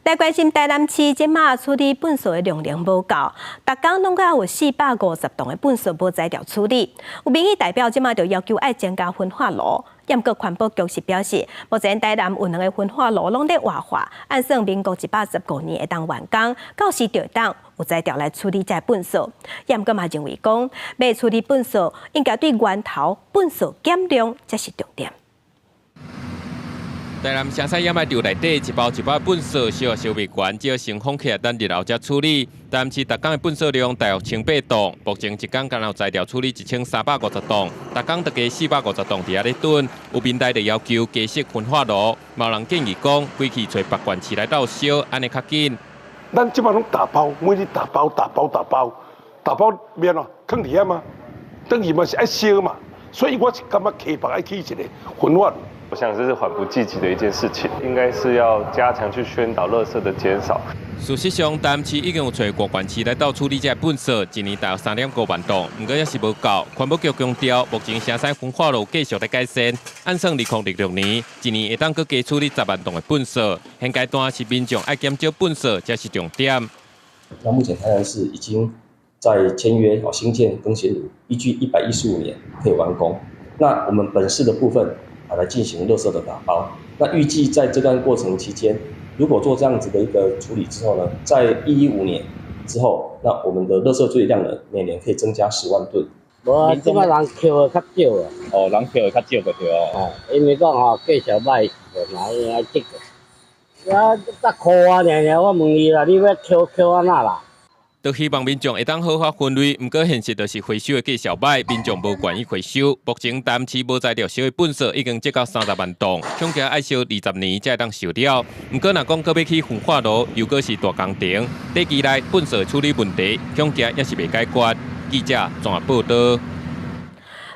來關心台南市這馬處理糞埽的量能無夠，逐工攏閣有450棟的糞埽無才調處理。有民意代表這馬就要求愛增加焚化爐。毋過環保局是表示，目前台南有兩个焚化爐攏咧活化，按算民國115年會當完工，到時就會當有才調來處理這糞埽。毋過嘛認為講，欲處理糞埽應該對源頭糞埽減量才是重點。台南城西掩埋場內底一包一包糞埽燒也燒袂完，只好先封起來等日後才處理。台南市逐工的糞埽量大約1800棟，目前一工干焦有才調處理1350棟，逐工就加450棟佇遐咧囤。有民代就要求加設焚化爐，嘛有人建議講，規氣揣別縣市來鬥燒，按呢較緊。咱這擺攏打包，每日打包打包打包，打包欲按怎，囥佇遐嗎？等於嘛是愛燒嘛，所以我是感覺溪北愛起一个焚化爐。我想這是緩不濟急的一件事情，應該是要加強去宣導垃圾的減少。事實上，台南市已經有揣外縣市來鬥處理這糞埽，一年大約3.5萬棟，毋過猶是無夠。環保局強調，目前城西焚化爐繼續咧改善，按算2026年，一年會當閣加處理10萬棟的糞埽。現階段是民眾愛減少糞埽，才是重點。那目前台南市已經在簽約哦，興建更新爐，預計115年可以完工。那我們本市的部分啊，來進行垃圾的打包。那預計在這段過程期間，如果做這樣子的一個處理之後呢，在115年之後，那我們的垃圾處理量呢，每年可以增加10萬噸。無啊，這擺人抾的較少啊。哦，人抾的較少就對哦。哦，因為講吼，繼續歹是嘛，因為愛這個。啊，10箍啊，爾爾，我問伊啦，你欲抾抾按怎啦？都希望民眾會當好好分類，毋過現實就是回收的價數歹，民眾無願意回收。目前台南市無才調燒的糞埽已經積到30萬棟，恐驚愛燒20年才會當燒了。毋過若講閣欲起焚化爐，又閣是大工程。短期內糞埽處理問題，恐驚猶是袂解決。記者綜合報導。